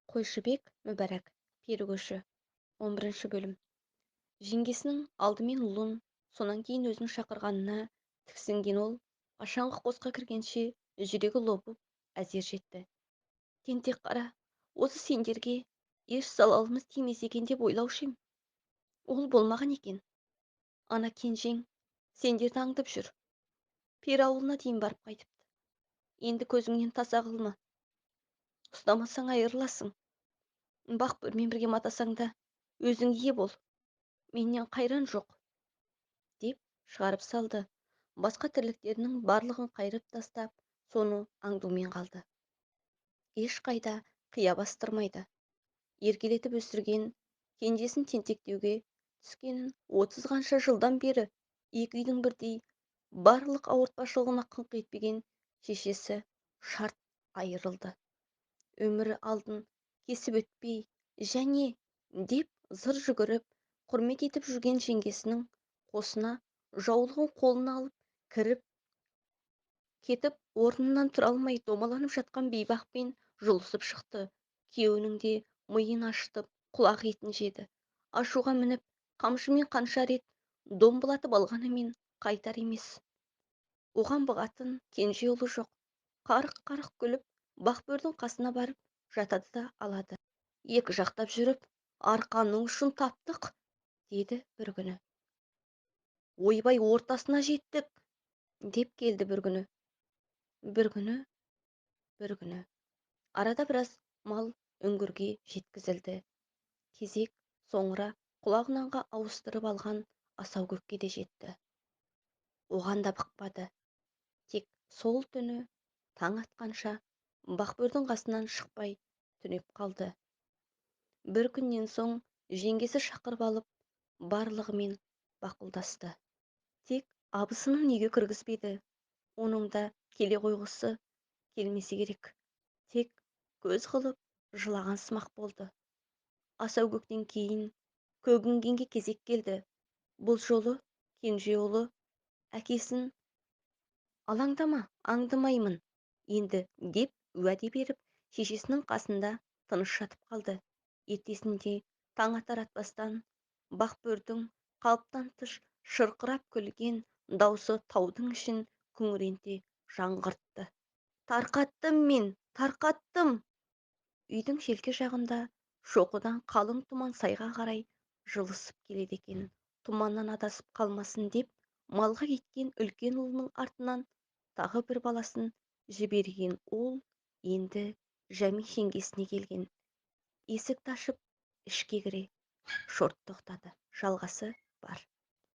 Қойшыбек Мүбәрак, Пері көші. 11 бөлім. Жеңгесінің алдымен ұлын, сонан кейін өзін шақырғанына тіксінген ол, қашанғы қосқа кіргенше жүрегі лоблып әзер жетті. Тентек қара, осы сендерге еш залалымыз тимесе екен деп ойлаушы ем. Ол болмаған екен. Ана кенжең сендерді аңдып жүр. Пері ауылына дейін барып қайтыпты. Енді көзіңнен таса қылма. Ұстамасаң айырыласың. Бақбөрмен бірге матасаң да өзің ие бол. Менен қайран жоқ, деп шығарып салды. Басқа тірліктерінің барлығын қайырып тастап, соны аңдумен қалды. Ешқайда қия бастырмайды. Еркелетіп өсірген кенжесін тентектеуге түскенін 30 қанша жылдан бері екі үйдің бірдей барлық ауыртпашылығына қыңқ етпеген шешесі шарт айырылды. Өмірі алдын кесіп өтпей және деп зыр жүгіріп құрмет етіп жүрген жеңгесінің қосына жаулығын қолына алып кіріп кетіп, орнынан тұра алмай домаланып жатқан бейбақпен жұлысып шықты. Күйеуінің де миын ашытып, құлақ етін жеді. Ашуға мініп, қамшымен қанша рет домбылатып алғанымен қайтар емес. Оған бұғатын кенже ұлы жоқ. Қарық-қарық күліп, Бақбөрдің қасына барып жатады да алады. Екі жақтап жүріп, арқанның ұшын таптық, деді бір күні. Ойбай, ортасына жеттік, деп келді бір күні. Бір күні, бір күні. Арада біраз мал үңгірге жеткізілді. Кезек соңыра құлағынанға ауыстырып алған асаукөкке де жетті. Оған да бықпады. Тек сол түні таң атқанша Бақбөрдің қасынан шықпай түнеп қалды. Бір күннен соң жеңгесі шақырып алып, барлығымен бақұлдасты. Тек абысынын үйге кіргізбеді. Оның да келе қойғысы келмесе керек. Тек көз қылып жылаған сымақ болды. Асаукөктен кейін көгінгенге кезек келді. Бұл жолы кенже ұлы әкесін алаңдама, аңдымаймын енді деп уәде беріп, шешесінің қасында тыныш жатып қалды. Ертесінде таң атар атпастан Бақбөрдің қалыптан тыс шырқырап күлген даусы таудың ішін күңіренте жаңғыртты. Тарқаттым мен, тарқаттым! Үйдің желке жағында шоқыдан қалың тұман сайға қарай жылысып келеді екен. Тұманнан адасып қалмасын деп малға кеткен үлкен ұлының артынан тағы бір баласын жіберген ол енді Жәми жеңгесіне келген. Есікті ашып ішке кіре шорт тоқтады. Жалғасы бар.